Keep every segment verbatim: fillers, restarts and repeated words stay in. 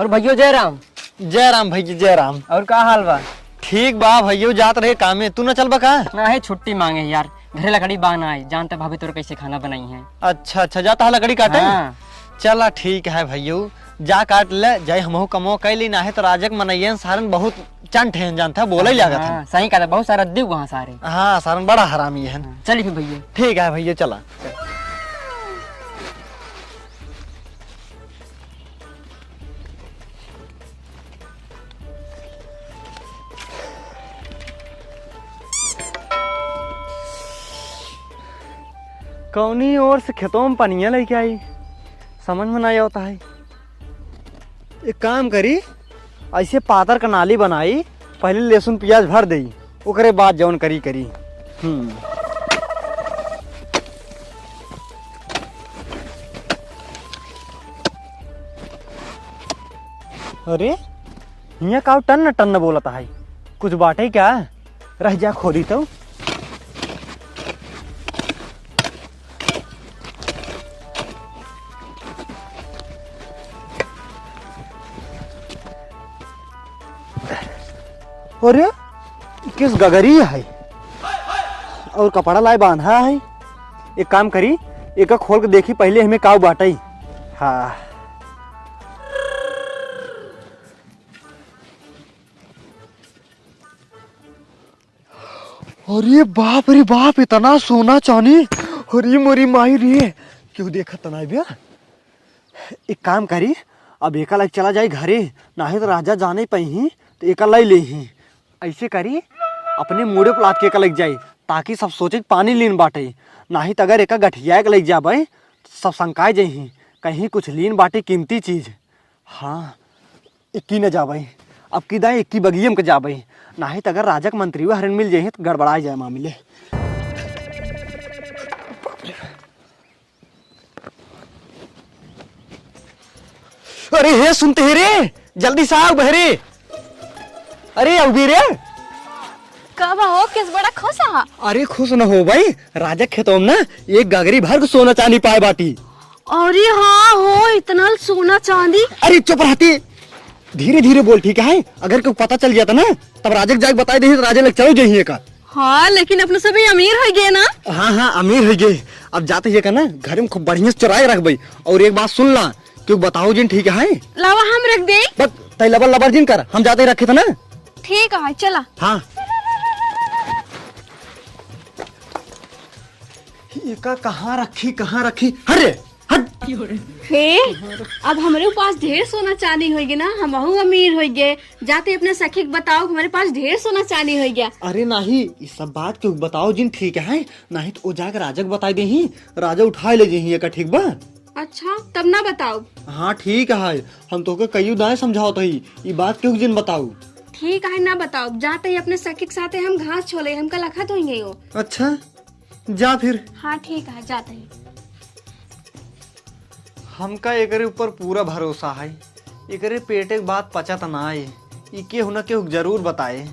और भइयो जय राम। जय राम भइया, जय राम। और का हाल बा? ठीक बा भइयो, जात रहे कामे, तू न चलबा का? नाहीं, छुट्टी माँगे यार, घरे लकड़ी बा नाहीं, जानत भाभी तोर कैसे खाना बनाई है। अच्छा अच्छा, जात ह लकड़ी काटे? हाँ। चला ठीक है भइयो, जा काट ले, जाई हमहू कमवा कइ ली, नाहीं तो राजक मनइयन सारन बहुत चंट हैं, जानत ह, बोलइ लागत हैं। हाँ, सही कहत ह, बहुत सारा दिउ वहाँ सारे। हाँ, सारन बड़ा हरामी हैं। हाँ, चली फिर भइयो। ठीक है भइयो, चला। कौनी ओर से खेतों में पनिया लइके आई, समझ में नाहीं आवत है। एक काम करी, ऐसे पातर क नाली बनाई, पहिले लहसुन पियाज भर देई, ओकरे बाद जौन करी करी। हम्म। अरे, हियाँ काउ टन्न टन्न बोलत है, कुछ बाटे का? रह जा, खोदी तो। अरे, किस गगरी है? और कपड़ा लाए बांधा है। एक काम करी, एका खोल के देखी पहिले हमें काउ बाटई। हाँ। अरे बाप रे बाप, इतना सोना चानी! अरे मोरी माई रे, केउ देखत त नाहीं बे? एक काम करी, अब एका लइके चला जाई घरे, नाहीं तो राजा जाने पइहीं तो एका लइ लेइहीं। ऐसे करी, अपने मूड़े पर लाद के एका लइके जाई, ताकि सब सोचे कि पानी लीन बाटइ, नाहीं तो अगर एका गठियाए के लइके जाबइ, सब संकाए जइहीं, कहीं कुछ लीन बाटइ कीमती चीज। हाँ, इक्की न जाबइ, अब की दाई इक्की बगियम के जाबइ, नाहीं त अगर राजक मंत्रियो हरन मिल जइहीं त गड़बड़ाइ जाए मामिले। अरे हे सुनते हे रे, जल्दी से आउ बहरे। अरे अउबी रे। का बा हो, किस बड़ा खुश हा? अरे खुश न हो भाई, राजक खेतों में ना एक गगरी भर के सोना चानी पाए बाटी। अरे हाँ हो, इतना सोना चांदी। अरे चुप रहती, धीरे धीरे बोल, ठीक है? अगर केउ पता चल जाता ना, तब राजक जाके बताइ देही तो राजे लग चलो जइहीं का। हाँ, लेकिन अपने सभी अमीर होइ गए ना। हाँ हाँ, अमीर होइ गए। अब जात ही का ना, घर में खूब बढ़िया से चोराए रखबइ। और एक बात सुन ला, केउ बताओ जिन, ठीक है? लावा हम रख देई। बस तइ लबर लबर जिन कर, हम जात ही रखे थे ना। ठीक है, चला। हाँ। एका कहाँ रखी, कहाँ रखी? हट रे, हट। हे, अब हमरे पास ढेर सोना चानी होइ गए ना, हमहू अमीर होइ गए। जाते अपने सखी के बताओ कि हमरे पास ढेर सोना चानी होइ गया। अरे नाहीं, ई सब बात केउ बताओ जिन, ठीक है? नाहीं तो ओ जाके राजा के बताइ देही, राजा उठाए ले जइहीं एका, ठीक बा? अच्छा, तब ना बताओ। हाँ ठीक है, हम तोके कइयो दाएँ समझावत हई, ई बात केउ जिन बताओ। ठीक है, ना बताओ। जाते ही अपने सखी के साथे हम घास छोले, हमका लखत होइहैं ओ। अच्छा, जा फिर। हाँ ठीक है, जाते ही। हमका एकरे ऊपर पूरा भरोसा है, एकरे पेटे के बात पचत ना आए, ई केहू न केहू जरूर बताए।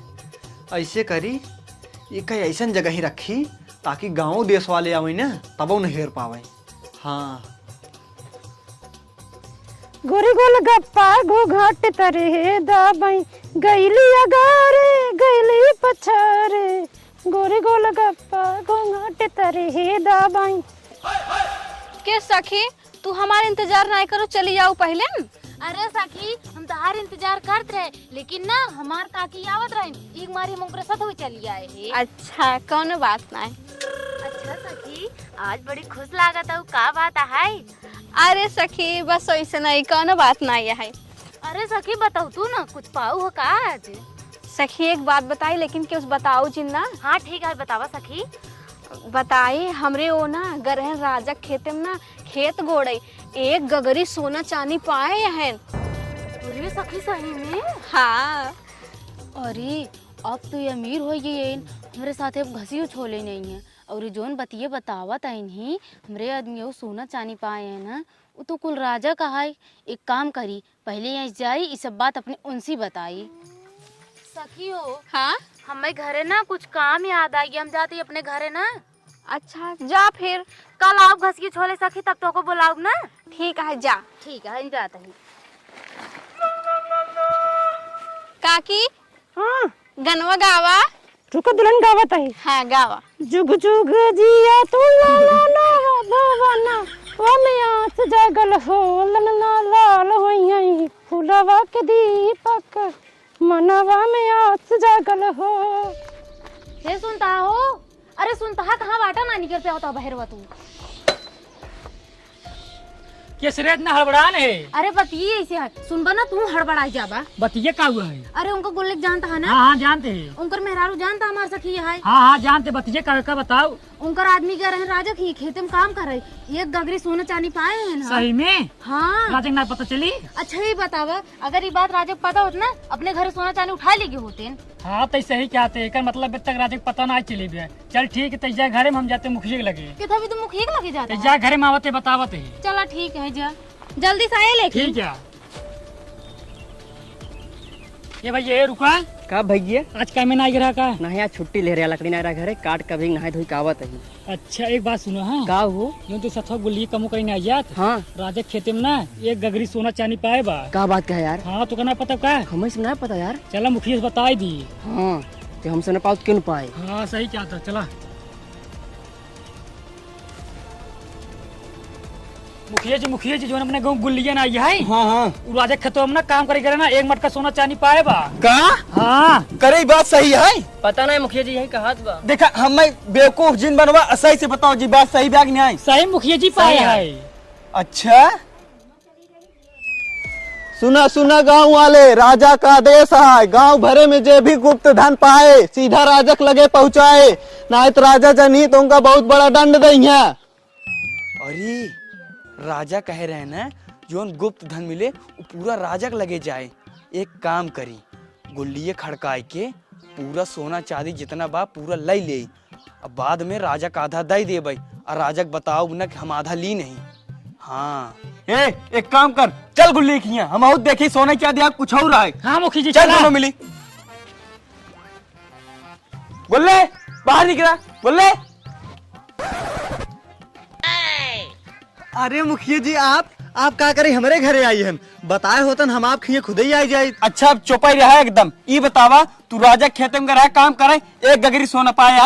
ऐसे करी, एका ऐसन जगह ही रखी ताकि गाँव देश वाले आवे न, तबो न हेर पावे। हाँ। गोरी गोलगप्पा घूंघट तरे दाबई, गइली अगारे, गइली पछारे। गोरी गोलगप्पा घूंघट तरे दाबई। के सखी, तू हमार इंतजार नाय करो, चली जाओ पहिले। अरे सखी, हम तहार इंतजार करत रहे, लेकिन ना हमार काकी आवत रहिन, एक मारी हम ओकरे साथ हुई चली आए हे। अच्छा, कौनो बात नाय। अच्छा सखी, आज बड़ी खुश लागत हऊ, का बात है? अरे सखी, बस वैसे नहीं, कौनो बात नाय है। अरे सखी, बताओ तू ना, कुछ पाऊ हो का आज? सखी, एक बात बताई, लेकिन केहू से बताओ जिन ना। हाँ ठीक है, बतावा सखी। बताई, हमरे ओ ना गरहन राजा के खेते में ना खेत गोड़ई, एक गगरी सोना चानी पाए हन। अरे सखी, सही में? हाँ। अरे, अब तो ये अमीर होइ गई हैं, हमरे साथे अब घसियो छोले नहीं है। और ये जौन बतिये बतावत आइन ही, हमरे आदमी वो सोना चानी पाए हैं ना, वो तो कुल राजा का है। एक काम करी, पहिले यहाँ जाई, ई सब बात अपने उनसे बताई। सखी हो, हाँ? हमें घरे ना कुछ काम याद आ गया, हम जाते ही अपने घरे ना। अच्छा, जा फिर। कल आओ घसिए छोले सखी, तब तोको बुलाओ ना। ठीक है, जा। ठीक है, हम जाते हैं। काकी, हाँ। गनवा गावा। रुको, दुल्हन गावत है। हाँ, गावा। जुग जुग जिया तू लाला ना भवाना, वा में आस जागल हो, ललना लाल होई हैं फुलवा के दीपक, मनवा में आस जागल हो। हे सुनता हो, अरे सुनता है, कहाँ बाटा ना निकल पे होता बहरवा तू। के सिरे इतना हड़बड़ान है? अरे बतिये ऐसे है, सुनबा ना तू हड़बड़ाई जाबा। बतिये का हुआ है? अरे उनको गोल्ले के जानता है ना? हाँ, हाँ, जानते हैं। उनकर मेहरारू जानता हमार सखी है। हाँ, हाँ, जानते। बतिये का, का बताओ? उनकर आदमी गए रहे राजा के खेते में काम करे, एक गगरी सोना चानी पाए हैं ना। सही में? हाँ। राजा के ना पता चली? अच्छा ये बतावा, अगर ये बात राजा के पता होत ना, अपने घर सोना चानी उठा लेगे होते। हाँ, तो सही कहते, एकर मतलब अब तक राजा के पता ना चली बे। चल ठीक है, तो जा घरे में, हम जाते मुखिया के लगे। कितना भी तो मुखिया के लगे जाता तो है। जा घरे में आवते बतावत है। चला ठीक है, जा जल्दी से आए लेकिन। ठीक है। ये भैया, ये रुका। का भैया? आज काम में ना आइ रहा का? नहीं, आज छुट्टी ले रहा, लकड़ी ना रहा घरे, काट कभी नहाए धोई के आवत है। अच्छा, एक बात सुनो, हाँ? का हो? यूं तो सथवा गुल्ली कमो कहीं ना जात। हाँ। राजा खेते में ना एक गगरी सोना चानी पाए बा। का बात कहे यार? हाँ, तो कहना पता का? हमें से ना पता यार। चला मुखिया से बताई दी। हाँ, तो हमसे ना पाओ तो क्यों ना पाए? हाँ, सही क्या था, चला। मुखिया जी, मुखिया जी, जोन अपने गाँव गुल्लिया ना आई है? हाँ, हाँ। उ राजा खेतवा में ना काम करे करे ना, एक मटका सोना चानी पाए बा। का? हाँ। करे, ई बात सही है? पता नहीं मुखिया जी, यही कहात बा। देखा, हमें बेवकूफ जिन बनवा, सही से बताओ जी, बात सही बा कि नहीं? सही मुखिया जी पाए है। अच्छा, सुना, सुना गाँव वाले, राजा का आदेश है, गाँव भरे में जे भी गुप्त धन पाए, सीधा राजा के लगे पहुँचाए, नाहीं तो राजा जनी तो उनका बहुत बड़ा दंड दइहें। अरे, राजा कहे रहे न, जोन गुप्त धन मिले, उ पूरा राजा के लगे जाए। एक काम करी, गुल्लिये खड़काए के पूरा सोना चांदी जितना बा, पूरा लइ लेई। अब बाद में राजा का आधा दइ देबइ, अउर राजा के बताउब न कि हम आधा ली नहीं। हाँ। ए, एक काम कर, चल गुल्ली खिया, हम अउर देखी सोना चांदी, कुछ अउर आए। हाँ मुखी जी, चल चला। दोनों मिली। गुल्ले, बाहर निकला, गुल्ले। अरे मुखिया जी, आप, आप का करे हमरे घरे आई हन? बताए होतन हम आप खिए खुदे ही आई जाइत। अच्छा, अब चुपाई रहा एकदम। ई बतावा, तू राजा खेते में रहा काम करे, एक गगरी सोना पाया?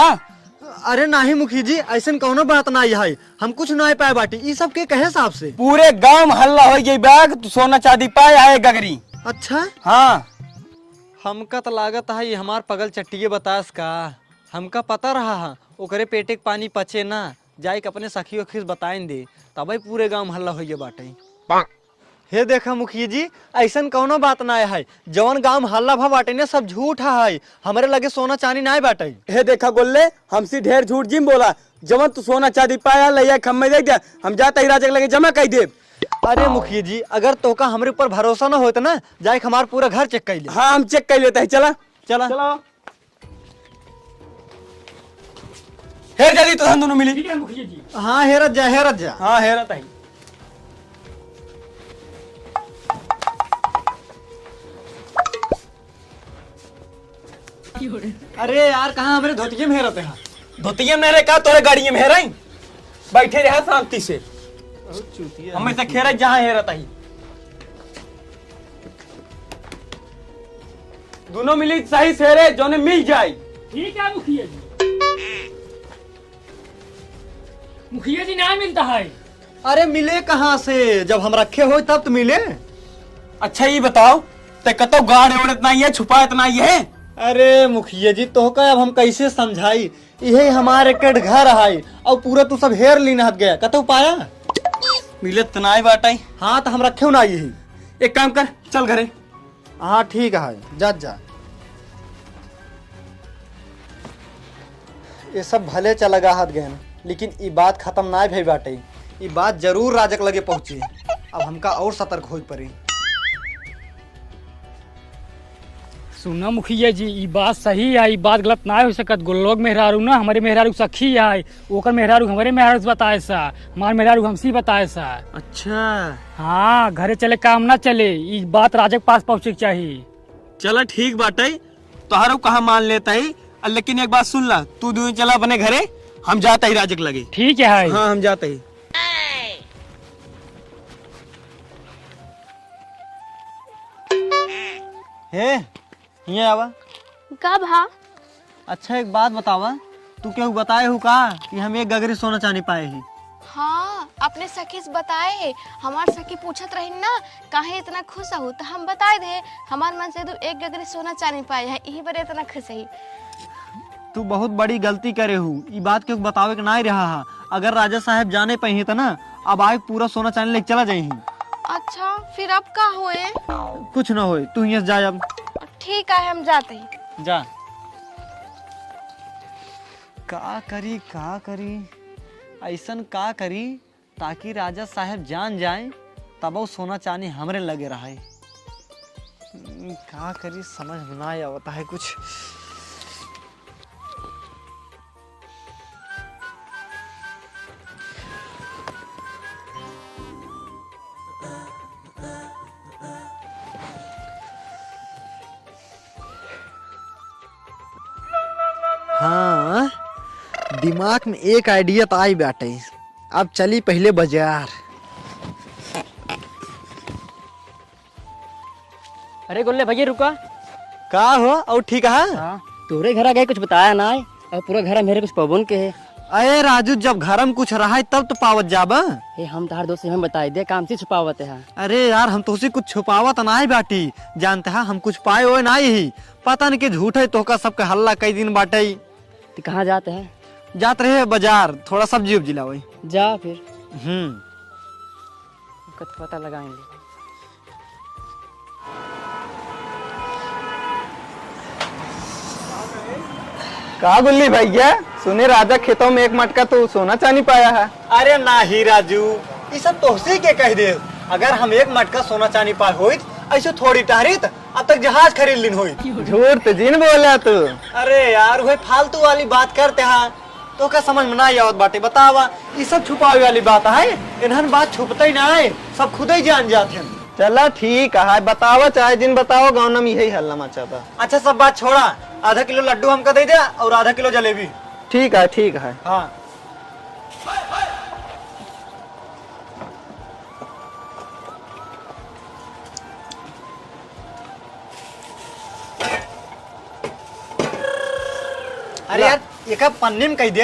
अरे नाही मुखिया जी, अइसन कउनो बात नाही है, हम कुछ नाही पाए बाटी। ई सब के कहे साहब से? पूरे गांव में हल्ला होइ गई बा कि तू सोना चांदी पाया है एक गगरी। अच्छा? हाँ। हमका त लागत है ये हमार पगल चट्टिये बतास का। हमका पता रहा है, ओकरे पेटे के पानी पचे ना, जाइके अपने सखी ओखी से बताइन दे, तबे पूरे गांव में हल्ला होइगे बाटे। हे देखा मुखिया जी, अइसन कउनो बात ना है, जवन गांव में हल्ला भा बाटे ने सब झूठ है, हमरे लगे सोना चांदी ना बाटे। हे देखा गोल्ले, हमसे ढेर झूठ जिन बोला, जवन तू सोना चांदी पाया लइया के हम्मे दे दे, हम जात ही राजा के लगे जमा कइ देब। अरे मुखिया जी, अगर तोका हमरे ऊपर भरोसा ना होत ना, जाइके हमार पूरा घर चेक कइ ले। हाँ, हम चेक कइ लेत ही, चला। चला। चला। हेर जा दी तो हम दोनों मिली। ठीक है मुखिया जी। हाँ, हेरत जा, हेरत जा। हाँ, हेरत आई। अरे यार, कहाँ हमरे धोतिये में हेरत है? धोतिये में रे का, तोरे गाड़िये में हेरई? बैठे रहा शांति से। बहुत चूतिया हमें है। से खेरे जहाँ हेरत आई। दोनों मिली सही से रे, जोने मिल जाई। ठीक है मुखिया जी। मुखिया जी ना मिलता है। अरे मिले कहाँ से, जब हम रखे होई तब तो मिले। अच्छा ई बताओ, ते कतौ गाड़ ओड़त नाई है, छुपात नाई है? अरे मुखिया जी, तोहका अब हम कैसे समझाई, इहे हमार एक घर है, अउर पूरा तू सब हेर लीन हत गया, कतौ पाया? मिलत त नाई बाटई। हाँ, तो हम रखे ना यही। एक काम कर, चल घरे। हाँ, ठीक है, जा, जा। ये सब भले चला गा हाथ गहन, लेकिन ई बात खत्म ना भई बाटे। ई बात जरूर राजक लगे पहुँची। अब हमका और सतर्क होई पड़ी। सुना मुखिया जी, ई बात सही है, ई बात गलत ना हो सकत। गोल्लोक मेहरारू ना हमरे मेहरारू सखी है, ओकर मेहरारू हमरे मेहरारू से बताए सा, हमार मेहरारू हमसे ही बताए सा। अच्छा। हाँ, घरे चले काम ना चले, ई बात राजक पास पहुँचे के चाही। चला ठीक बाटे, तोहरो कहा मान लेत ही, लेकिन एक बात सुन ला, तू दुई चला अपने घरे, हम जात ही राजक लगे। ठीक है। हाँ, हम जात ही। हे, हियाँ आवा। का भा? अच्छा, एक बात बतावा, तू केहू बताए हू का कि हम एक गगरी सोना चानी पाए ही? हाँ, अपने सखी से बताए है। हमार सखी पूछत रही ना, काहे इतना खुश हू, तो हम बताए दे, हमार मन से तू एक गगरी सोना चानी पाए है, यही बरे इतना खुश है। तू बहुत बड़ी गलती करे हू, ई बात केहू बतावे के नाई रहा हा। अगर राजा साहेब जाने पइहीं त ना, अब आए पूरा सोना चानी लेके चला जाइहीं। अच्छा, फिर अब का होए? कुछ ना होए, तू हियाँ से जा अब। ठीक है, हम जाते हैं। जा। का करी, का करी, ऐसन का करी ताकि राजा साहेब जान जाए, तब वो सोना चानी हमरे लगे रहे। हम्म, का करी, समझ में ना आवता है कुछ। हाँ, दिमाग में एक idea त आई बाटे। अब चली पहिले बजार। अरे गोल्ले भैया, रुका। का हो? और ठीक है? हाँ, तोरे घरा गए, कुछ बताया ना है, और पूरा घर मेरे कुछ पवन के है। अरे राजू, जब घर में कुछ रहा है तब तो पावत जाबा। ए, हम तहार दोस्त, हम बताई दे, काम से छुपावत है। अरे यार, हम तोसे कुछ छुपावत नाई बाटी, जानते हा, हम कुछ पाए ओए नाई ही। पता नहीं के झूठ है, तोहका सबके हल्ला कई दिन बाटे। तो कहाँ जाते हैं? जात रहे बजार, थोड़ा सब्जी उब्जी लावे। जा फिर। हम्म। कत पता लगाएंगे। का गुल्ली भैया, सुने राजा खेतों में एक मटका तो सोना चानी पाया है। अरे नाही राजू, ई सब तोहसी के कह दे। अगर हम एक मटका सोना चानी पाए होइत, ऐसे थोड़ी टहरित, अब तक जहाज खरीद लिन होइत। झूठ तो जिन बोला तू। अरे यार, वही फालतू वाली बात करते हैं। तोहका समझ में ना आवत बाटे, बतावा, ई सब छुपावे वाली बात है? इन्हन बात छुपते ही ना है, सब खुदे ही जान जात हैं। चला ठीक है, बतावा चाहे जिन बतावा, गाँव में यही हल्ला मचा था। अच्छा, सब बात छोड़ा, आधा किलो लड्डू हमका दे दे और आधा किलो जलेबी। ठीक है, ठीक है। हाँ। अरे ला। यार, एका पन्नी में कह दे।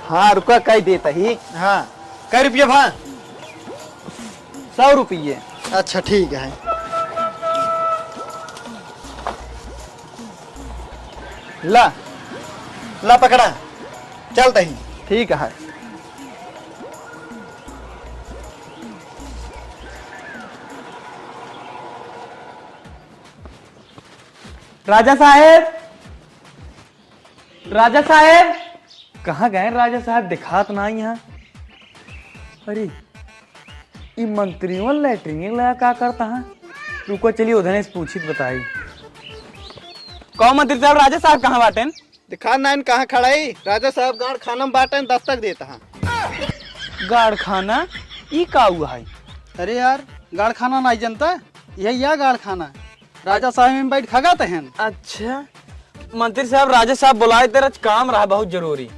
हाँ, रुका, कह देता ही। हाँ, कै रुपया भा? सौ रुपये। अच्छा, ठीक है। ला, ला पकड़ा, चलता ही। ठीक है। राजा साहेब, राजा साहेब। कहाँ गए राजा साहेब? दिखात नाई यहाँ। अरे, ई मंत्रियों लैट्रिन लगा का करता है? रुको, चलिए उधर से पूछित बताई। कहो मंत्री साहब, राजा साहब कहाँ बाटेन? दिखा नाइन कहाँ खड़ा ही? राजा साहब गाड़ खाना में बाटेन, दस्तक देता है। गाड़ खाना? ई का हुआ है? अरे यार, गाड़ खाना नाई जनता? यही या गाड़ खाना। राजा साहब में बैठ खगात हैं। अच्छा, मंत्री साहब, राजा साहब बुलाए तेरा काम रहा बहुत जरूरी।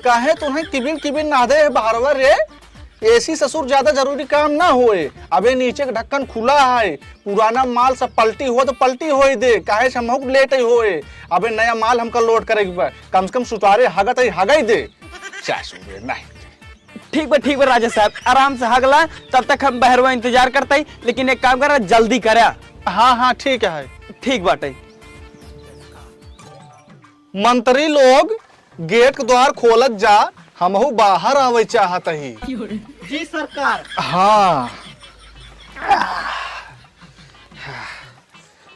काहे तुम्हें किबिन किबिन ना दे बहरवा रे? एसी ससुर ज्यादा जरूरी काम ना होए। अबे नीचे के ढक्कन खुला है, पुराना माल सब पलटी हो तो पलटी होई दे, काहे से हमहू लेट ही होए। अबे नया माल हमका लोड करे के बा, कम से कम सुतारे हगत ही हगई दे। सासू रे नहीं। ठीक बा, ठीक बा राजा साहब, आराम से हगला, तब तक हम बहरवा इंतजार करता ही, लेकिन एक काम करा, जल्दी करा। हाँ, हाँ, ठीक है। ठीक बाटे। मंत्री लोग, गेट के द्वार खोलत जा, हमहू बाहर आवे चाहत ही। जी सरकार। हाँ।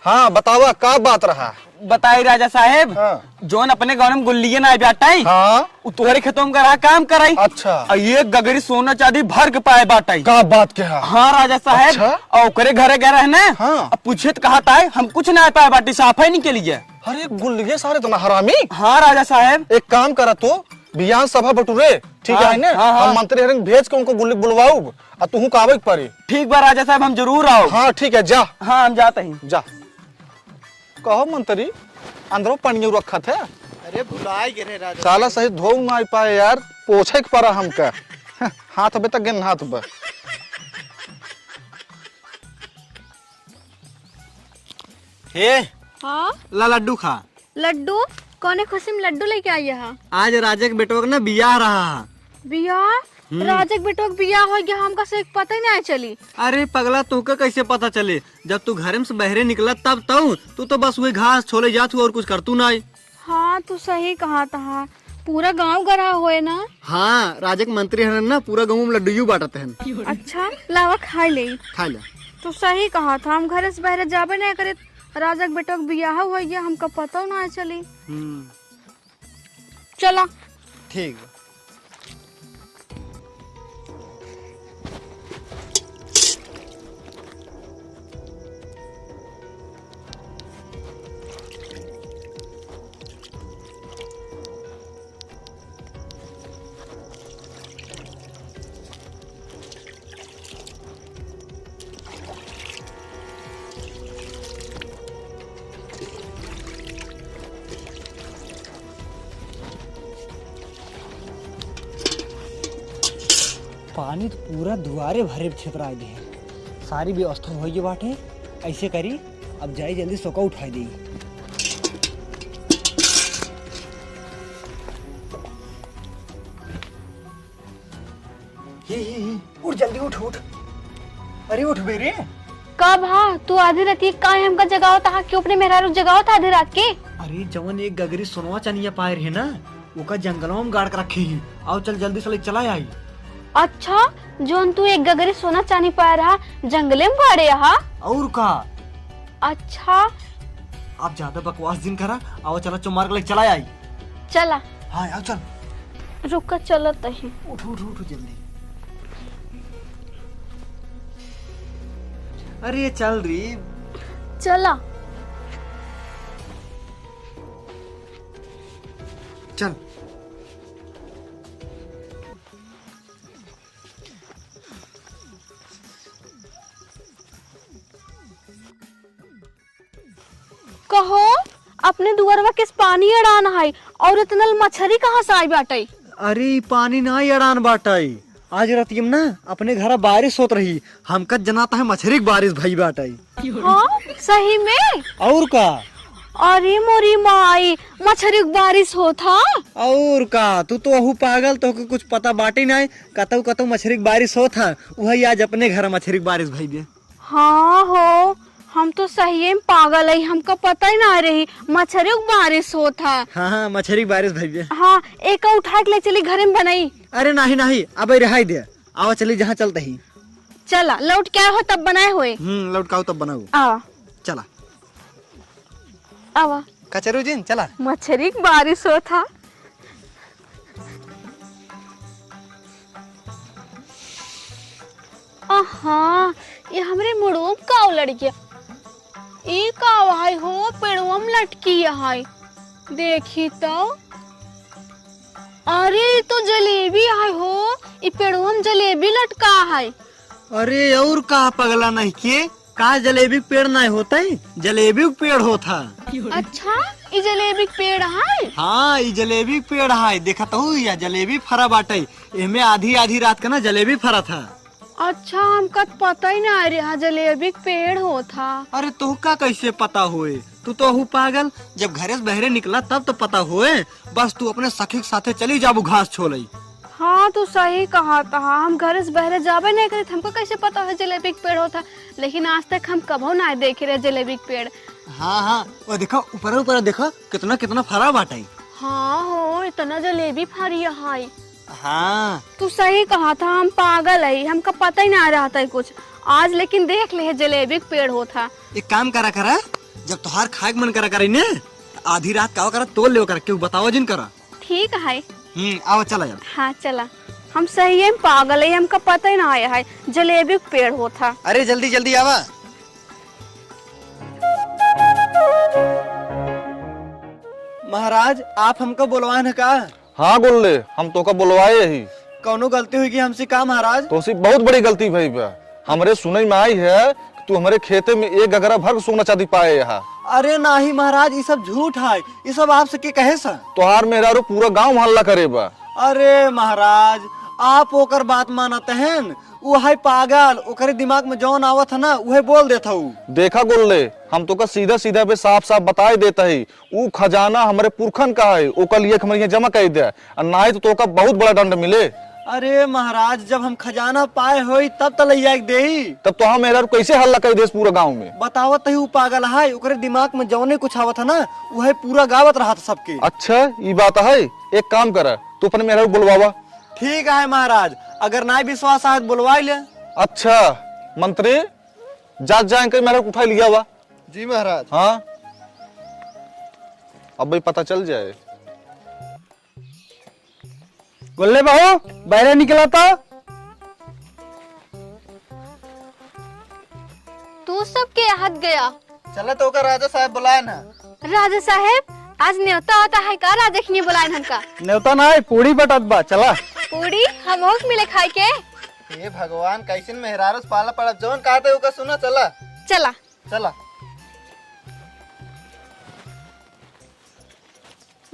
हाँ, बतावा, का बात रहा? बताई राजा साहेब, हाँ। जौन अपने गाँव में गुल्लिये ना बाटई, हाँ। उ तोहरे खेतों में रहा काम करई। अच्छा। आ ये गगरी सोना चांदी भर के पाए बाटई। का बात के है? हाँ राजा साहेब, अच्छा? और ओकरे घरे गए रहे ना, हाँ। अब पूछे तो कहा ताई, हम कुछ ना पाए बाटी, साफ है नहीं के लिए। अरे गुल्लिये सारे इतना हरामी। हाँ राजा साहेब। एक काम करा तू, बियान सभा बटुरे, ठीक हाँ, है ना? हाँ, हाँ। हम मंत्री हरिन भेज के उनको गुल्ली बुलवाऊब, आ तुहू का आवे के पड़ी। ठीक बा राजा साहेब, हम जरूर आओ। हाँ, ठीक है, जा। हाँ, हम जाते हैं। जा। कहो मंत्री, अंदरो पनियो रखत है? अरे भुलाए गे रहे राजा। साला सही धो ना पाए यार, पोछे के पड़ा हमका। हाथ बे तक गेन हाथ बे। हे, हाँ? ला लड्डू खा। लड्डू? कौने खुशी में लड्डू लेके आई है? आज राजा के बेटवा के ना बियाह रहा है। बियाह? हम्म। राजा के बेटवा के बियाह हो गया, हमका से एक पता ही नहीं चली। अरे पगला, तोहका कैसे पता चले? जब तू घरे में से बहरे निकला तब तऊ, तू तो बस वही घास छोले जात हु और कुछ करतू ना। हाँ, तू सही कहा था, पूरा गांव गरा होए ना। हाँ, राजा के मंत्री हन ना, पूरा गांव में लड्डू यू बांटत हन। अच्छा, लावा खाए ले। खा ले। तू सही कहा था, हम घरे से बहरे जाबे नहीं करे, राजा के बेटा के बियाह हो गया, हमका पता ना चली। हम्म। चला। ठीक बा। पानी तो पूरा दुआरे भरे छेतरा दे है। सारी व्यवस्था हो गई बाटे। ऐसे करी, अब जाई जल्दी सोका उठाई देई। ये, ये, ये, उठ जल्दी, उठ, उठ। अरे उठ बे रे। का भा, तू आधी रात के काहे हमका जगावत हा? क्यों अपने मेहरारू जगावत हा आधी रात के? अरे जवन एक गगरी सोनवा चनिया पाए रहे ना, ओका जंगलवा में गाड़ के रखे ही। आओ चल जल्दी से ले चला आई। अच्छा, जौन तू एक गगरी सोना चानी पाए रहा, जंगले में गाड़े हा? और का? अच्छा। आप ज्यादा बकवास जिन करा, आओ चला चुमार के ले चला आई। चला। हाँ, आओ चल। रुका, चलत ही। उठ, उठ, उठ, जल्दी। अरे चल री। चला। चल। कहो, अपने दुअरवा के पानी अड़ान है और इतना मछरी कहाँ से आई बाटे? अरे, ई पानी ना अड़ान बाटे। आज रात में ना अपने घर बारिश होत रही, हमका जनाता है मछरी के बारिश भई बाटे। हाँ, सही में? और का? अरे मोरी माई, मछरी के बारिश होत हा? और का, तू तो अहू पागल, तोहके कुछ पता बाटे नाय। कतौ कतौ मछरी के बारिश होत हा, वही आज अपने घर मछरी के बारिश भई बे। हाँ हो, हम तो सही में पागल है, हमका पता ही ना रही मछरी के बारिश होत हा। हाँ, हाँ, मछरी के बारिश भई बे। हाँ, एका उठा के ले चली घरे में बनाई। अरे नाही, नाही, अब रिहाई दे, आवा चली जहाँ चलते ही। चला, लौट के आए हो तब बनाए होए। हम्म, लौट के आओ तब बनाओ। आ। चला। आवा। कचरू जिन, चला। मछरी के बारिश होत हा। आहा, ये हमरे मुड़ुआ में काव लड़ गया। ई काव है हो, पेड़वा में लटकी है। देखी तो। अरे, ई तो जलेबी है हो, ई पेड़वा में जलेबी लटका है। अरे, और का पगला नहीं के? का जलेबी के पेड़ नाय होत है? जलेबी के पेड़ होत है। अच्छा, ई जलेबी के पेड़ है? हाँ, ई जलेबी के पेड़ है। देखत हऊ, या जलेबी फरा बाटे। एमे आधी आधी रात का ना जलेबी फरत है। अच्छा, हमका तो पता ही ना रहा जलेबी के पेड़ होत है। अरे, तोहका कैसे पता होए? तू तो हू पागल, जब घरे से बहरे निकला तब तो पता होए। बस तू अपने सखी के साथे चली जाबू घास छोलई। हाँ, तू सही कहा था। हम घरे से बहरे जाबे नहीं करी, हमको कैसे पता है जलेबी के पेड़ होत है? लेकिन आज तक हम कभो ना देखे रहे जलेबी के पेड़। हाँ, हाँ, वो देखा, ऊपर, ऊपर देखा, कितना, कितना फरा बाटे। हाँ हो, इतना जलेबी फरी है। हाँ। तू सही कहा था, हम पागल है, हमका पता ही ना रहा था कुछ। आज लेकिन देख ले, जलेबी के पेड़ होत है। एक काम करा करा, जब तोहार खाए के मन करा करे ने, त आधी रात का करा, तोड़ लेवा करा, केहू बतावा जिन करा। ठीक है। हम्म, आवा, चला जाओ। हाँ, चला। हम सही में पागल है, हमका पता ही ना आया है, जलेबी के पेड़ होत है। अरे, जल्दी, जल्दी आवा। महाराज, आप हमका बुलवाए हैं का? हाँ गुल्ले, हम तोका बुलवाए ही। कौनो गलती हुई कि हमसे का महाराज? तोसे बहुत बड़ी गलती भई बा। हमरे सुनई में आई है कि तू हमरे खेते में एक गगरा भर के सोना चांदी पाए हा। अरे नाही महाराज, ई सब झूठ है, ई सब आपसे के कहे सा? तोहार मेहरारू पूरा गांव हल्ला करे बा। अरे महाराज, आप ओकर बात मानत हन? उ है पागल, ओकरे दिमाग में जौन आवत है ना, उहे बोल देत हऊ। देखा गोल्ले, हम तोका सीधा सीधा बे साफ साफ बताए देत हई, उ खजाना हमरे पुरखन का है, ओकर लिए हमरे यहाँ जमा कर दे, और नाहीं तो तोका बहुत बड़ा दंड मिले। अरे महाराज, जब हम खजाना पाए होई तब त लइया के देई। तब तोहार मेहरारू कैसे हल्ला कर देस पूरा गाँव में? बतावत ही उ पागल है, ओकरे दिमाग में जौने कुछ आवत है ना, उहे पूरा गावत रहत सबके। अच्छा, ई बात है। एक काम कर, तू अपने मेहरारू बुलवावा। ठीक है महाराज, अगर नाहीं विश्वास आए त बुलवाई ले। अच्छा मंत्री, जात जाए के मेहरारू उठाई लिया वा। जी महाराज। हाँ, अब भाई पता चल जाए। गोल्ले बाबू, बाहरे निकला तो। तू सब के हद गया। चला तो ओकर राजा साहब बुलाए ना। राजा साहब, आज न्योता होता है का? राजा के लिए बुलाए हमका। न्योता ना है, पूड़ी बटत बा, चला। पूड़ी हम ओक मिले खाए के। हे भगवान, कैसन मेहरारू से पाला पड़ा, जौन कहते ओकर सुना, चला। चला। चला।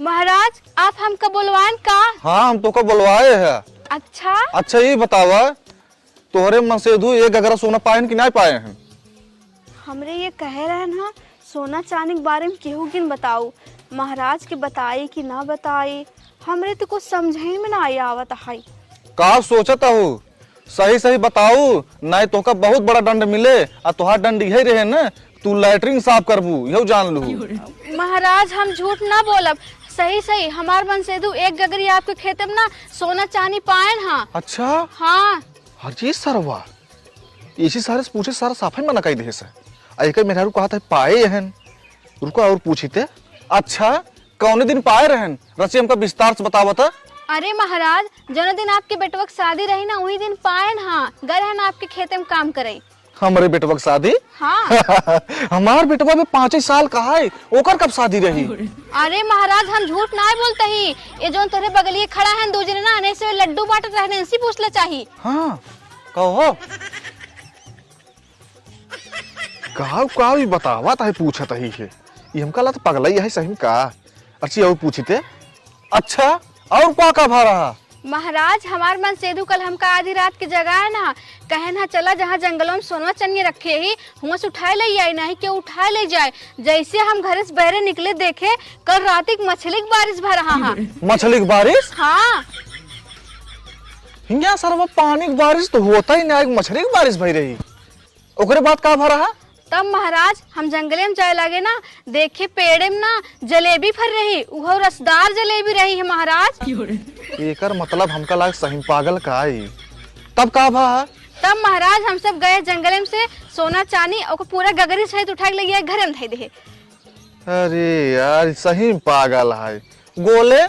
महाराज, आप हमका बुलवाएन का? हाँ, हम तोका बुलवाए हैं। अच्छा? अच्छा, ई बतावा, तोहरे मनसेधू एक गगरा सोना पाएन कि नाहीं पाए हैं? हमरे ये कहे रहन हा, सोना चानी के बारे में केहू किन बताऊ, महाराज के बताई कि ना बताई, हमरे तो कुछ समझे में ना आई आवत है। का सोचत हऊ? सही सही बताऊ, नाहीं तोहका बहुत बड़ा दंड मिले। आ तोहार दंड यही रहे न, तू लैट्रिन साफ करबू, यहू जान लू। महाराज, हम झूठ ना बोलब, सही सही हमार मनसेधू एक गगरी आपके खेते में ना सोना चानी पाएन हा। अच्छा? हाँ। अरे सरवा, इसी सारे से पूछे, सारा साफे मना कई देहे से। आ एकर मेहरारू कहत है पाए हन। रुका और पूछी ते। अच्छा, कौने दिन पाए रहन? रची हमका विस्तार से बतावा त। अरे महाराज, जौने दिन आपके बेटवा के शादी रही ना, वही दिन पाएन हा। गए रहन आपके खेते में काम करे। हमरे बेटवा के शादी? हाँ। हमार बेटवा भी पाँचे साल का है, ओकर कब शादी रही? अरे महाराज, हम झूठ नाहीं बोलत ही। ये जौन तोरे बगलिए खड़ा है, दू जने ना, अने से लड्डू बांटत रहने, इनसे पूछ ले चाही। हाँ, कहो। का, का ई बतावत है, पूछत ही है। ई हमका ला तो पगला ही है सही में का। अच्छा, और पूछी ते। अच्छा, और का का भा रहा? महाराज, हमार मनसेधू कल हमका आधी रात के जगाए ना, कहेन हा, "चला, जहाँ जंगलों में सोनवा चनिया रखे ही, हुआं से उठाए ले आई, नाहीं के उठाए ले जाए।" जैसे हम घरे से बहरे निकले, देखे, कल रात एक मछली के बारिश भा रहा हा। मछली के बारिश? हाँ। हियाँ सरवा पानी के बारिश तो होता ही ना, एक मछली के बारिश भई रही। ओकरे बाद का भा रहा? तब महाराज, हम जंगले में जाए लागे ना, देखे पेड़े में ना जलेबी फर रही, उहो रसदार जलेबी रही है महाराज। एकर मतलब हमका लाग सही में पागल का आई। तब का भा? तब महाराज, हम सब गए जंगले में से सोना चानी ओको पूरा गगरी सहित उठा के ले गए घरे में धई दे। अरे यार, सही में पागल है। गोले,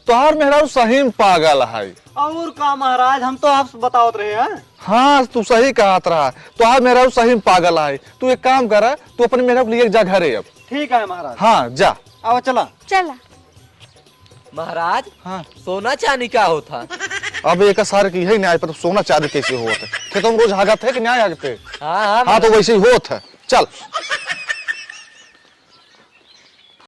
तोहार मेहरारू सही में पागल है। और का महाराज, हम तो आपसे बतावत रहे हैं। हाँ, तू सही कहत रहा, तोहार मेहरारू सही में पागल है। तू एक काम कर, तू अपने मेहरारू के लिए जा घरे अब। ठीक है महाराज। हाँ, जा। आओ, चला। चला। महाराज, हाँ। सोना चानी का होत है? अब एक सार की है न्याय पर सोना चानी कैसे होत है? खेतों में रोज हागत है कि न्याय हागत है? हाँ, हाँ, हाँ, तो महाराज। वैसे ही होत है। चल।